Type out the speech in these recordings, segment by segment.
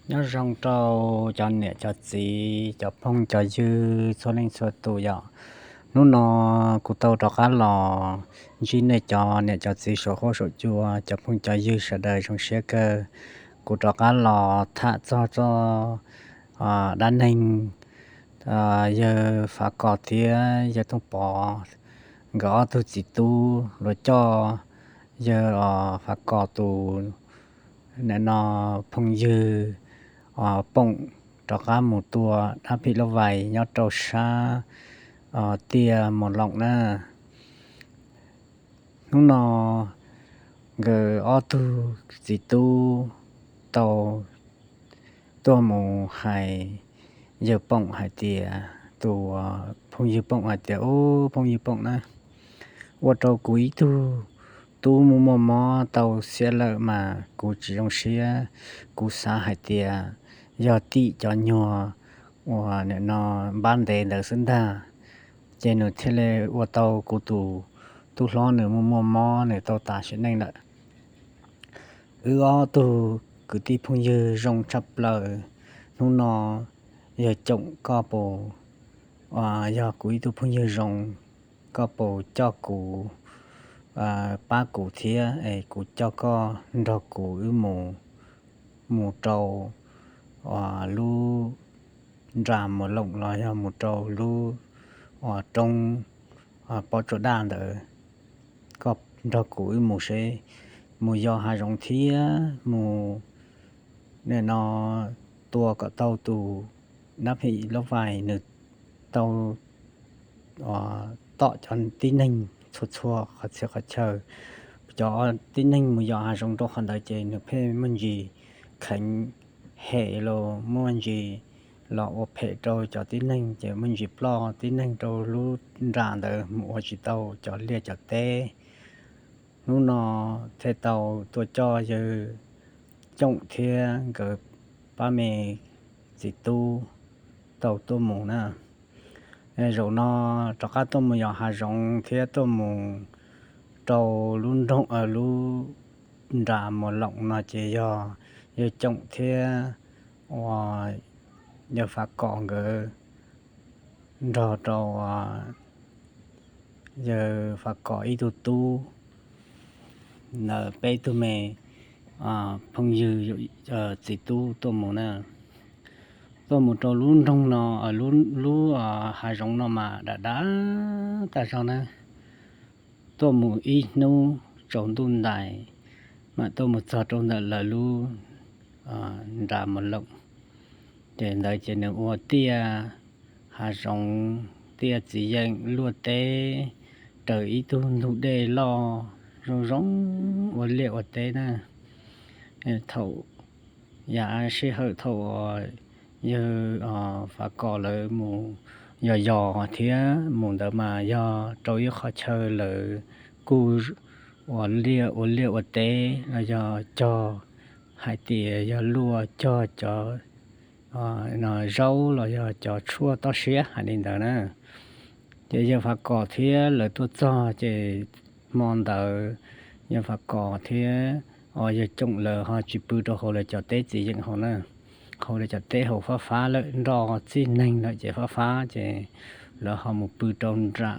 Nyob zoo rau cov niam cov txiv, cov phooj cov ywg txhua leej txhua tus yom. Hnub no kuv tau rov qab los ntsib nej cov niam cov txiv saum huab saum cua, cov phooj cov ywg sawv daws zoo siab kawg. Kuv rov qab los tham txog txoj dab neeg yawg Fav Kos thiab yawg Tooj Pov nkawd ob tug txiv tub los coj yawg Fav Kos tus nim no phooj ywg Poom rov qab mus tua dab phim lub vais nyob rau sab tiaj Mos Loos na. Hnub no nkawd ob tug txiv tub tau tuaj mus hais yawg Poom hais tias, tus phooj ywg Poom hais tias, Ub, phooj ywg Poom na, ua rau kuv ib tug tub mus muaj mob tau xiab lawm mas kuv tsis zoo siab. Kuv xav hais tias yog tim cov nyuag uas nim no npab ntev ntawd xwb ntag, ces nws thiaj li ua tau kuv tus tub hlob nws muaj muaj mob nws tau tas sim neej lawm. Wb ob tug kwv tij phooj ywg zoo tshaj plaws, hnub no yawg Coom koj puas, yog kuv ib tug phooj ywg zoo, koj puas coj kuv, pab kuv thiab es kuv coj koj nrog kuv wb mus, mus rau lub nram Mos Loos los yog mus rau lub roob Pob Tsuas Daj ntawd, koj nrog kuv wb mus seb, mus yos hav zoov thiab mus nim no tua kom tau tus dab phim lub vais nws tau tom cov tib neeg txhua txhua qhov txhia qhov chaw. Cov tib neeg mus yos hav zoov rau qhov ntawd ces nws pheej muaj ntsis kheev hem los muaj ntsis los ua phem rau cov tib neeg ces muaj ntsis ploj tib neeg rau lub nram ntawd mus ua tsis tau cov liaj cov teb. Hnub no thiaj tau tuaj coj yawg Coom thiab nkawd pab me txiv tub tau tuaj mus na. Zaum no rov qab tuaj mus yos hav zoov thiab tuaj mus rau lub nroog, lub nram Mos Loos no ces yog yawg Coom thiab uas yawg Fav Kos nkawd nrog rau yawg Fav Kos ib tug tub, lawv peb tug me phooj ywg txiv tub tuaj mus na. Tuaj mus rau lub nroog no, lub hav zoov no mas dav dav tag zog na. Tuaj mus ib hnub tsaus ntuj ntais mam tuaj mus txog rau ntawm lawv lub nram Mos Loos. Ces ntawd ces nws ua tiaj hav zoov, tiaj txiv yeem luaj teb, raws ib tug ntug dej loj zoo zoo ua liaj ua teb na. Thaum yav sij hawm thaum uas yawg Fav Kos lawv mus yos yos thiab mus ntawd mas yog rau ib qho chaw lawv kuj ua liaj ua liaj ua teb los yog cog, hais tias yog luaj cog cov zaub los yog cov tshuaj toj siab hais li ntawd na. Ces yawg Fav Kos thiab lawv tuaj txog ces hmo ntawd yawg Fav Kos thiab yawg Coom lawv ho tsis pw rau hauv lawv cov teb txiv yeem hauv na. Hauv lawv cov teb hauv fab fab lawm, nroj txij neeg lawm ces fab fab ces lawv ho mus pw rau nram,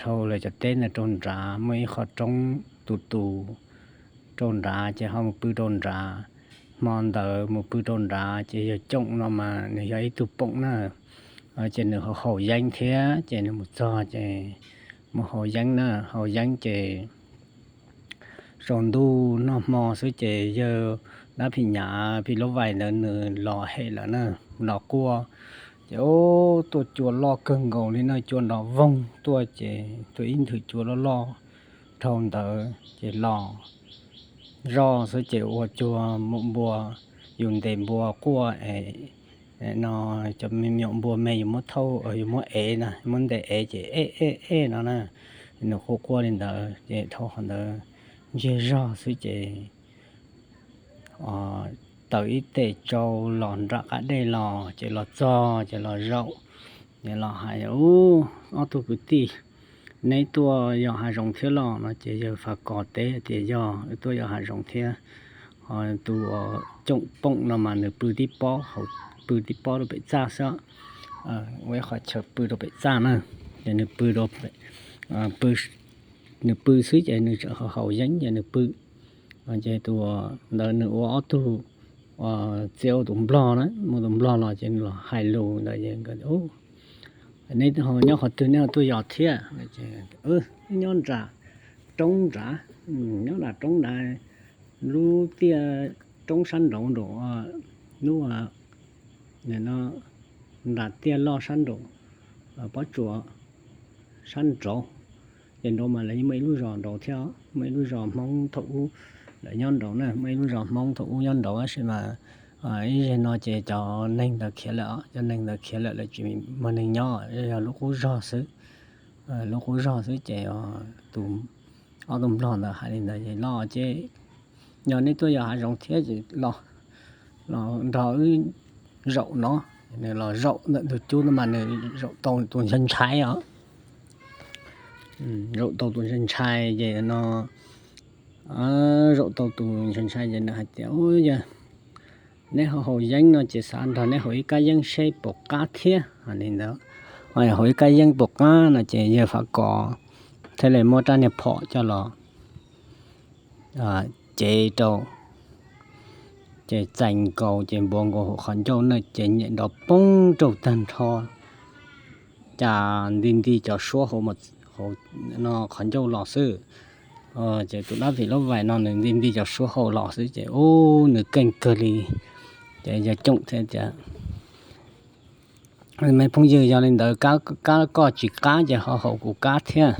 dhau lawv cov teb ntawd rau nrad muaj ib qho roob tus tus rau nrad ces ho mus pw rau nrad. Hmo ntawd mus pw rau nrad ces yawg Coom no mas nws yog ib tug poom na, ces nws haus yeeb thiab ces nws mus txog ces mus haus yeeb na, haus yeeb ces tsaus ntuj noj hmo xwb ces yawg dab phim nyuj phim lub vais ntawd nws los hem lawm na, los quaj. Ces ub, tuaj cua loj kawg nkaus li na, cua nrov voog tuaj ces tuaj ib nthwv cua loj loj dhau ntawd ces los zoj xwb ces ua cuag muam npua, yus ntes npua quaj es no cov me nyuam npua me yus muab thauj, yus muab ev na, muab ntes ev ces ej ej ej no na, nws quaj quaj li ntawd ces dhau qhov ntawd ntsiag zog xwb ces tawm ib tes tsau los nram qab dej los ces los txog ces los zaum, ces los hais, Ub, ob tug kwv tij, neb tuaj yos hav zoov thiab los? No ces yawg Fav Kos teb tias, Yog, wb tuaj yos hav zoov thiab. Tus Coom Pooj no mas nws pw tib pob, pw tib pob rau pem txaj xwb, ua ib qhov chaw pw rau pem txaj na. Ces nws pw, nws pw xwb ces nws tseem haus yeeb ces nws pw. Ces tus ntawd nws ua ob tug txiv, ua tus nplog na, muaj tus nplog los ces nws los hais lus ntawd es, neb nyob qhov twg, neb ho tuaj yos thiab? Nyob nram roob nrad, nyob nram roob nrad, lub tiaj roob sab nraud nraum, lub nram tiaj loj sab nraum, pob tsuas sab nraud. Ces nraud mas lawv yeej muaj ib lub zos nraud thiab, muaj ib lub zos Hmoob thaum ub lawv nyob nraud na, muaj ib lub zos Hmoob thaum ub nyob nraud tab sis mas ib zaug no ces cov neeg ntawd khiav lawm, cov neeg ntawd khiav lawm lawv tsis muaj neeg nyob, yog lub qub zog xwb. Lub qub zog xwb ces tus, ob tug nplog ntawd hais li ntawd es, los ces yog neb tuaj yos hav zoov thiab ces los, los nrog wb zaum no. Nws los zaum ntawm tus cub no mas nws zaum tau tus ntshai ntshai os. Zaum tau tus ntshai ntshai ces no, zaum tau tus ntshai ntshai ces nws hais tias, yog neb ho haus yeeb no ces xav nrog neb haus ib kab yeeb seb puas qab thiab. Li ntawd, haus ib kab yeeb puas qab no ces yawg Fav Kom thiaj li muab rab niag phom coj los cev rau, ces txais nkaus ces npuav nkaus hauv qhov ncauj na ces nyem nrov poob rau tag nrho, cas nti nti cov suab hauv, hauv qhov ncauj los xwb. Ces tus dab phim lub vais no nws nti nti cov suab hauv los xwb ces ub nws keej kawg li. Ces yawg Coom thiaj tias, me phooj ywg, yog li ntawd kab koj tsis qab ces ho haus kuv kab thiab.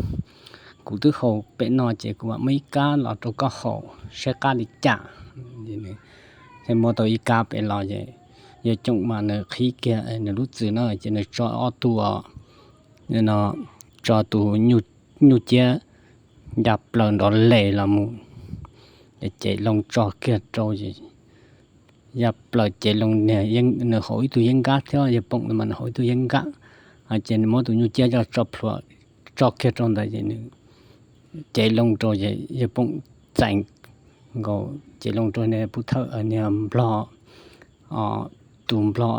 Kuv twb haus pem no ces kuv mam muab ib kab los rau koj haus saib qab li cas. Thiaj muab tau ib kab pem los ces yawg Coom mas nws qhib kiag nws lub txwm na ces nws tso ob tug, no, tso tus nyuj ciab ya plaws nrov les los mus, ces cev loo tso kiag rau ces ya plaws cev loo, nws haus ib tug yeeb nkab thiab, yawg Poom no mas nws haus ib tug yeeb nkab, ces nws muab tus nyuj ciab coj tso plhuav tso kiag rau ntawd ces nws cev loo rau ces yawg Poom txais nkaus cev loo rau niag pub thawj, niag nplog, tus nplog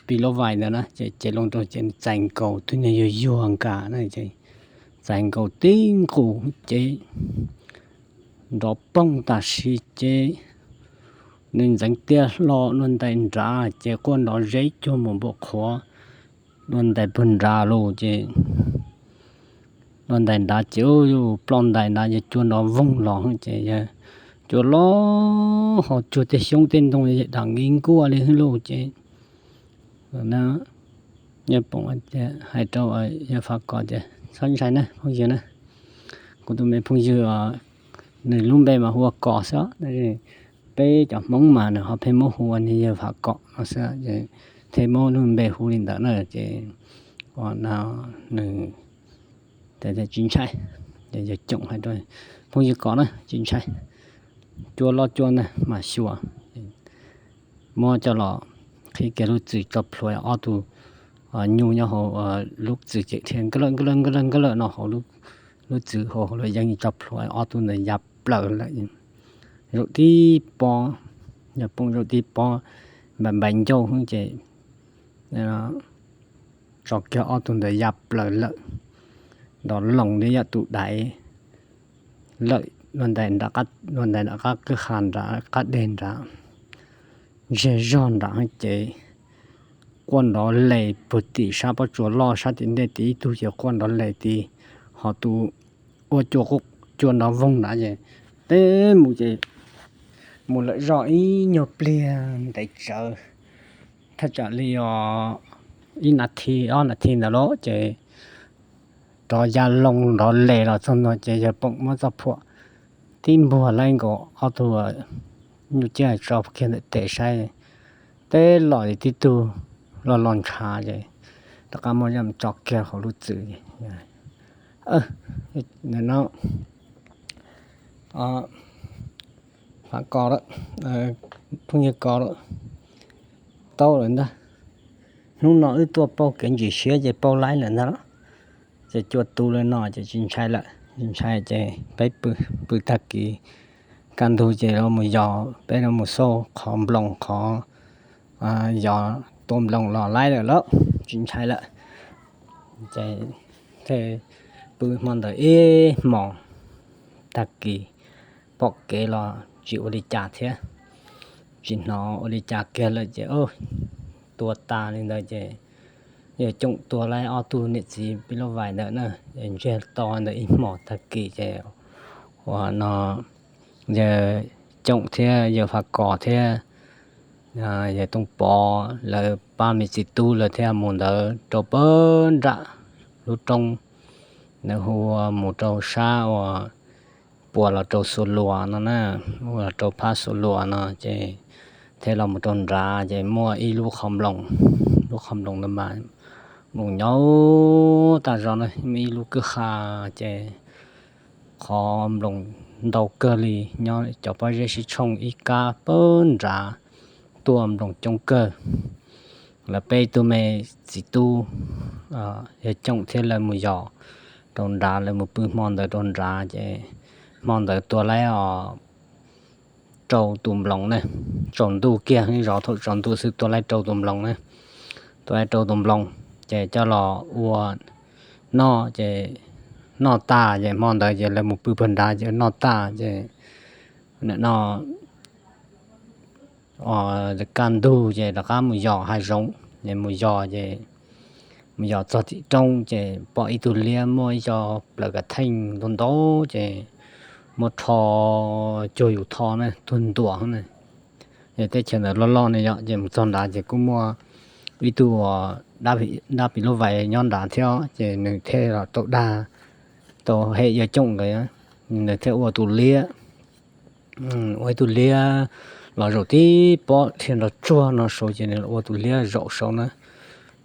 pib lub vais ntawd na ces cev loo rau ces txais nkaus twb niag yuag yuag nkas na ces txais nkaus tib nqus ces nrov poog tam sim ces nws ntxeev tiaj hlo dua ntais nrad ces quaj nrov zeb cuag mus npau qhuav dua ntais pag nrad los ces dua ntais nrad ces ploj ntais nrad ces cua nrov voog los ces yawg cua los ho cuag tej xyoob tej ntoo dam nki nkuaj li hwb lauj ces yawg Poom hais rau yawg Fav Kom tias, txhob ntshai na phooj ywg na, kuv tus me phooj ywg nws lub npe mas hu ua Kom xwb, peb cov Hmoob mas nws ho pheej muab hu ua niag yawg Fav Kom no xwb, thiaj muab lub npe hu li ntawd na ces nws tsis ntshai. Ces yawg Coom hais rau phooj ywg Kom na, tsis ntshai, cua loj cua ntag mas xyuas. Muab coj los qhib kiag lub txwm tso plhuav ob tug nyuj nyob hauv lub txwm ces dhia nkaw lawm nkaw lawm nkaw lawm nkaw lawm no hauv lub txwm hauv lub yeeb tso plhuav ob tug ntawd ya plaws lawm. Zaum tib pob, yawg Poom zaum tib pob npaim npaim ncauj ces tso kiag ob tug ntawd ya plaws lawm, nrov loos li yam tus daiv lawm, dua ntais nram qab kwj ha nrad qab deg nrad, ntsiag zog nram ces quaj nrov les puag tim sab pob tsuas loj sab tim ntej tid ib tug ces quaj nrov les tid, ho tus ua cua, cua nrov voog nrad ces teb mus ces mus lawm zoj ib nyuag pliag ntev tsawv, thaj tsam li os ib nas this ob nas this ntawd lauj ces rov ya loo nrov les los txog no ces yawg Poom muab txoj phuam tib npuag laib nkaus ob tug nyuj ciab tso kiag ntawm tes saib, teb los tib tug loj loj ntshav ces rov qab muab tso kiag hauv lub txwm. No, Fav Kom, phooj ywg Kom, tau lawm ntag. Hnub no wb tuaj pauj kev ntsim siab ces pauj laib lawm ntag los. Ces cua tu li no ces tsis ntshai lawm, tsis ntshai ces peb pw, pw tag kis kaj ntug ces los mus yos, peb los mus xauj qhov nploos qhov, yos tua nploos los laib lawm lauj, tsis ntshai lawm. Ces thiaj pw hmo ntawd ib hmos, tag kis pom kev los tsis ua li cas thiab, tsis hnov ua li cas kiag lawm ces tua tas li ntawd ces yawg Coom tua laib ob tug niam txiv pib lub vais ntawd na, es ntsiag to ntawd ib hmos tag kis ces ua no yawg Coom thiab yawg Faj Kos thiab yawg Tooj Pov lawv pab me txiv tub lawv thiaj mus ntawd rau pag nram lub roob, nws hu ua mus rau sab uas puas los rau Xus Luas no na, ua los rau phab Xus Luas no ces thiaj los mus rau nrad ces muaj ib lub qhov nploos, lub qhov nploos ntawd mas nploos nyob tag zog na, muaj ib lub kwj ha ces qhov nploos ntau kawg li, nyob cov pob zeb sib tshooj ib kab pag nrad tuaj nploos coob kawg. Lawv peb tug me txiv tub yawg Coom thiab lawv mus yos rau nrad, lawv mus pw hmo ntawd rau nrad ces hmo ntawd tua laib os rau tus nploos na, tsaus ntuj kiag, zov thaum tsaus ntuj xwb tua laib rau tus nploos na, tua laib rau tus nploos ces coj los ua noj ces noj tas ces hmo ntawd ces lawv mus pw puag nrad ces noj tas ces no kaj ntug ces rov qab mus yos hav zoov es mus yos ces mus yos txog tim roob ces pom ib tug liab muaj ib co plaws kav theej ntau ntau ces muab rho cuag yus tho na, tuag ntuam na. Yog teb chaws ntawd loj loj ne yom, ces mus txog nrad ces kuj muaj ib tug dab pim lub vais nyob nrad thiab ces nws thiaj los tau dag, tau hem yawg Coom nkawd, nws thiaj ua tus liab, ua ib tug liab los zaum tib pob dhia nrov tsuag no saud ces nws ua tus liab zaum saud na,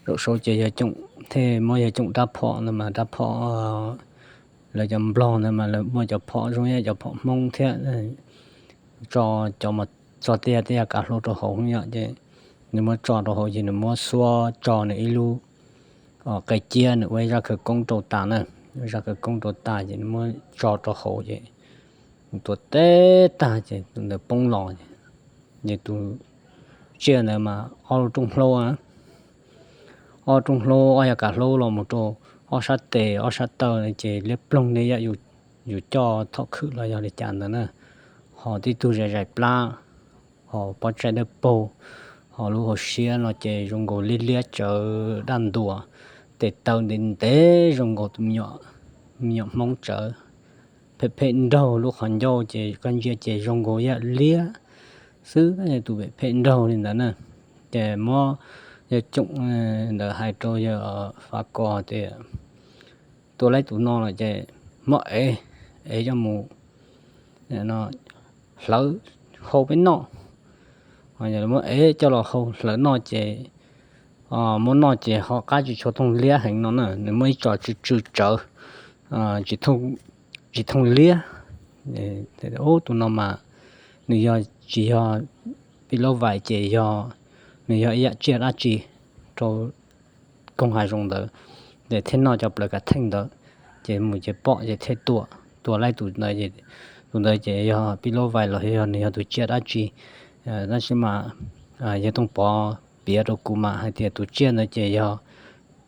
zaum saud ces yawg Coom thiaj muab yawg Coom rab phom ntawd mas rab phom lawv cov nplog ntawd mas lawv muaj cov phom zoo ib yam cov phom Hmoob thiab, tso cov mas txog tej yam tej yam kav hlau rau hauv yom ces nws muab tso rau hauv ces nws muab xuab tso nws ib lub qe ciab, nws ua ib zaj khawv koob rau tas na, ua zaj khawv koob rau tas ces nws muab tso rau hauv ces nws tua teb tag ces tus ntawd poob los ces tus tsiaj ntawd mas ob lub rooj hlaub, ob rooj hlaub ob yav kav hlaub los mus rau ob sab tes ob sab taw ces liab ploog li yam yus coj thom khwm los yog li cas ntawd na. Ho tib tug zais zais plab, ho pob tsaig dawb paug, ho lub hauv siab no ces zoo nkaus liab liab tsawv daj ntuas, tes taw ntev ntev zoo nkaus tus me nyuam Hmoob tsawv, phem phem nraug, lub qhov ncauj ces koj ntsia ces zoo nkaus yam liab xwb, tus phem phem nraug li ntawd na. Ces muab yawg Coom ntawd hais rau yawg Fav Kos tias tua laib tus no lawm ces muab ev, ev coj mus hlawv hau peb noj. Muab ev coj los hau hlawv noj ces muab noj ces ho qab tsis tshua thooj liab heev no na, nws muaj ib tso tsw tsw tsawv, tsis thooj liab. Ub, tus no mas nws yog tsis yog pij laub vais ces yog nws yog ib yam tsiaj dab tsi rau koog hav zoov ntawd, ces thiaj noj cov plaws kav theej ntawd, ces mus ces pom ces thiaj tua, tua laib tus ntawd. Tus ntawd ces yog pij laub vais los yog nws yog tus tsiaj dab tsi, tab sis mas yawg Tooj Pov piav rau kuv mas hais tias tus tsiaj ntawd ces yog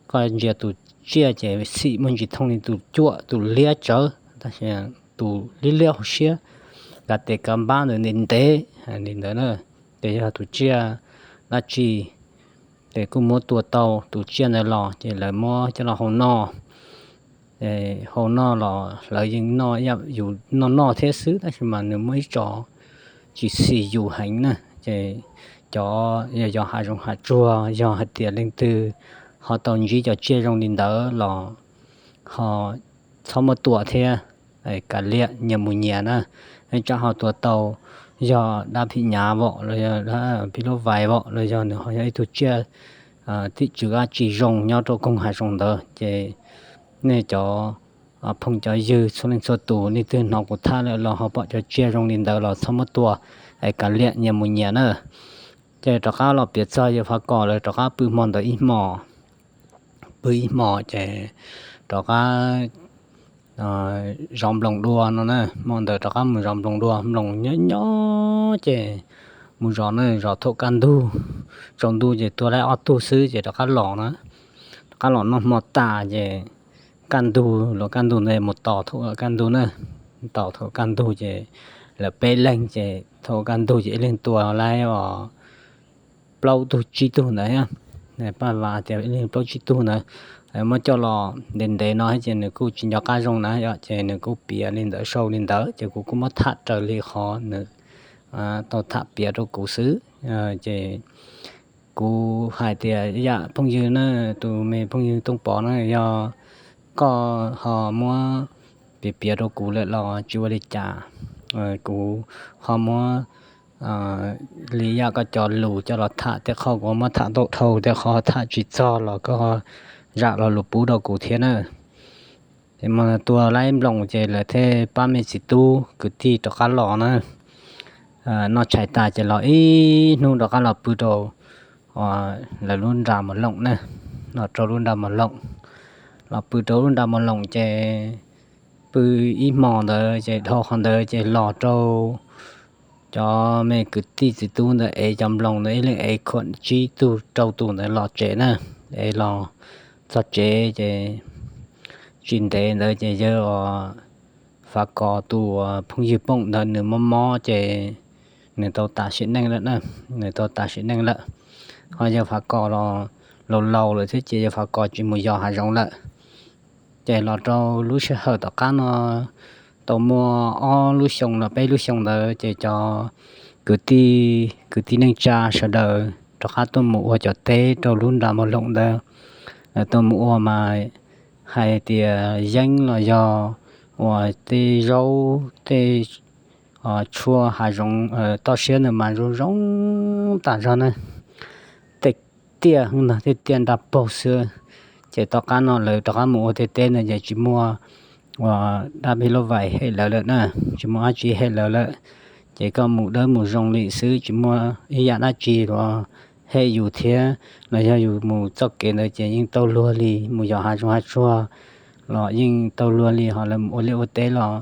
koj ntsia tus tsiaj ces xim muaj ntsis thooj li tus cuaj tus liab tsawv, tab sis tus liab liab hauv siab, kav tes kav npab ntawd ntev ntev li ntawd na, ces yog tus tsiaj dab tsi. Ces kuj muab tua tau tus tsiaj ntawd los ces lawv muab coj los hau noj. Hau noj los lawv yeej noj ib yam yus noj noj thiab xwb, tab sis mas nws muaj ib tso tsis xis yus heev na. Ces cov yog yos hav zoov hav tsuag, yog hais tias leej twg ho tau ntsib cov tsiaj zoo li ntawd los ho txhob muab tua thiab, kav liam nyias mus nyias na. Neb tsam ho tua tau yog dab phim nyuj vom los yog dab phim lub vais vom los yog nws ho yog ib tug tsiaj thim tswv dab tsi zoo nyob rau koog hav zoov ntawd ces nej cov phooj cov ywg txhua leej txhua tus, nej twg hnov kuv tham lawm los ho pom cov tsiaj zoo li ntawd los txhob muab tua, es kav liam nyias mus nyias na. Ces rov qab los piav txog yawg Fav Kos lawv rov qab pw hmo ntawd ib hmos, pw ib hmos ces rov qab zov nploos dua no na. Hmo ntawd rov qab mus zov nploos dua, nploos nyob nyob ces mus zov na, zov thaum kaj ntug, tsaus ntuj ces tua laib ob tug xwb ces rov qab los na. Rov qab los noj hmo tas ces kaj ntug, luag kaj ntug ntawd mus tos thaum kaj ntug na. Tos thaum kaj ntug ces lawv peb leeg ces thaum kaj ntug ces ib leeg tua laib os plaub tug tsib tug ntawd. Paj Vas tias ib leeg plaub tsib tug ntawd, muab coj los ntev ntev no ces nws kuj tsis nco qab zoo na yom, ces nws kuj piav li ntawd sau li ntawd ces kuv kuj muab tham raws li qhov nws tau tham piav rau kuv xwb. Ces kuv hais tias yam phooj ywg na, tus me phooj ywg Tooj Pov na, yog koj ho muab piav piav rau kuv lawm los tsis ua li cas, kuv ho muab li yam koj cov lus coj los tham, tej qho kuv muab tham ntau dhau, tej qho tham tsis txog los koj zam lo lus pub rau kuv thiab na. Ces mus tua laib nploos ces lawv thiaj pab me txiv tub kwv tij rov qab los na. Noj tshais tas ces los ib hnub rov qab los pw rau lawv lub nra mos loom na. Los rau lub nra mos loom, los pw rau lub nra mos loom ces pw ib hmos ntawd ces dhau qhov ntawd ces los rau cov me kwv tij txiv tub ntawd ev cov nploos ntawd ib leeg ev khuam tsib tug rau tus ntawd los tsev na. Ev los txog tsev ces tsis ntev ntawd ces yawg Fav Kos tus phooj ywg Pooj ntawd nws mob mob ces nws tau tas sim neej lawm na. Nws tau tas sim neej lawm. Ho yawg Fav Kos los laus laus lawm thiab ces yawg Fav Kos tsis mus yos hav zoov lawm. Ces los rau lub sij hawm tom qab no tau muaj ob lub xyoo los peb lub xyoo ntawd ces cov kwv tij kwv tij neej tsa sawv daws rov qab tuaj mus ua cov teb rau lub nra mos loom ntawd. Tuaj mus ua mas hais tias yeeb los yog uas tej zaub tej tshuaj hav zoov toj siab ntawd mas zoo zoo tas zog na. Tej tiaj no tej tiaj nra paug xwb. Ces tom qab no lawv rov qab mus ua tej teb ntawd ces tsis muaj uas dab phib lub vais hem lawv lawm na, tsis muaj dab tsi hem lawv lawm. Ces koj mus dawb mus zoo li xwb, tsis muaj ib yam dab tsi los hem yus thiab. Los yog yus mus txoj kev ntawd ces yeej tau luag li, mus yos hav zoov hav tsuag los yeej tau luag li. Ho lawv mus ua liaj ua teb los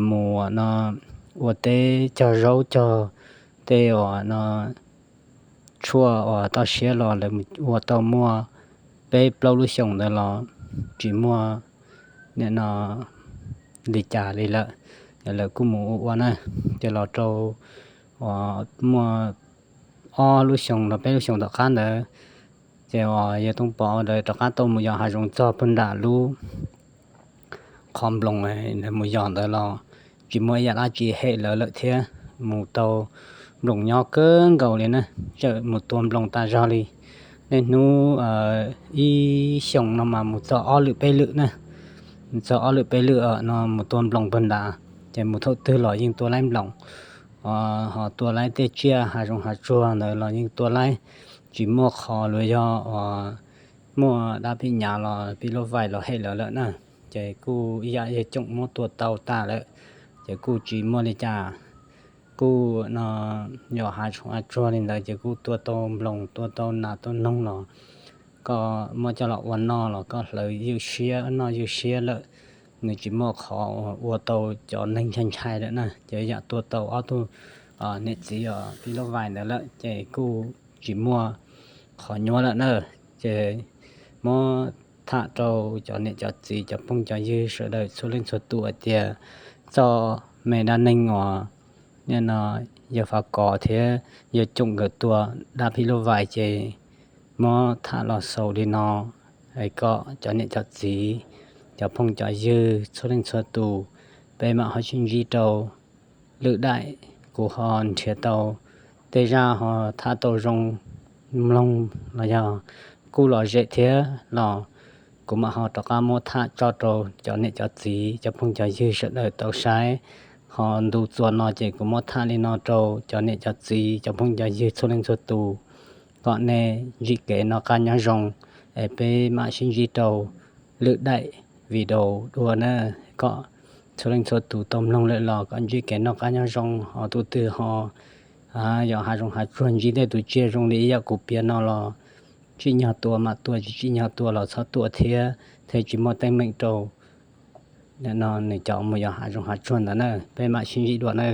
mus no ua teb cog zaub cog tej uas no tshuaj uas toj siab los lawv ua tau muaj peb plaub lub xyoos ntawd los tsis muaj nim no li cas li lawm. Lawv kuj mus ua ua na, ces los rau uas muaj ob lub xyoos los peb lub xyoos tom qab ntawd, ces uas yawg Tooj Pov ntawd rov qab tau mus yos hav zoov txog pag nram lub qhov nploos mus yos ntawd los tsis muaj ib yam dab tsi hem lawv lawm thiab. Mus tau nploos nyob kawg nkaus li na, tseem mus tua nploos tas zog li. Niaj hnub ib xyoos no mas mus txog ob lwm peb lwm na, mus txog ob lwm peb lwm no mus tua nploos pag nrad, ces mus thaum twg los yeej tua laib nploos. Ho tua laib tej tsiaj hav zoov hav tsuag ntawd los yeej tua laib, tsis muaj qhov luag yog uas muaj dab phim nyuj los phib lub vais los hem lawv lawm na. Ces kuj ib yam yawg Coom muab tua tau tas lawm, ces kuj tsis muaj li cas. Kuj no yos hav zoov hav tsuag li ntawd ces kuj tua tau nploos tua tau nas tua noog los koj muab coj los ua noj los koj hlawv ywj siab noj ywj siab lawm, nws tsis muaj qhov ua tau cov neeg ntshai ntshai lawm na. Ces yam tua tau ob tug niam txiv os phib lub vais ntawd lawm ces kuj tsis muaj qhov nyuaj lawm na. Ces muab tham rau cov niam cov txiv cov phooj cov ywg sawv daws txhua leej txhua tus hais tias txoj me dab neeg uas nim no yawg Fav Kos thiab yawg Coom nkawd tua dab phib lub vais ces muab tham los xaus li no, es kom cov niam cov txiv cov phooj cov ywg txhua leej txhua tus peb mam ho sib ntsib rau lwm daim. Kuv ho nrhiav tau tej zaj ho tham tau zoo mloog los yog kuj lom zem thiab los kuv mam ho rov qab muab tham tso rau cov niam cov txiv cov phooj cov ywg sawv daws tau saib. Ho ntu txuas no ces kuv muab tham li no rau cov niam cov txiv cov phooj cov ywg txhua leej txhua tus, kom nej ntsib kev noj qab nyob zoo, es peb mam sib ntsib rau lwm daim video dua na. Kom txhua leej txhua tus tau mloog lawm los kom ntsib kev noj qab nyob zoo, ho tus twg ho yos hav zoov hav tsuag ntsib tej tus tsiaj zoo li ib yam kuv piav no los tsim nyog tua mam tua, tsis tsim nyog tua los txhob tua thiab, thiaj tsis muaj teeb meem rau Nim no nws cov mus yos hav zoov hav tsuag ntawd na, peb mam sib ntsib dua na.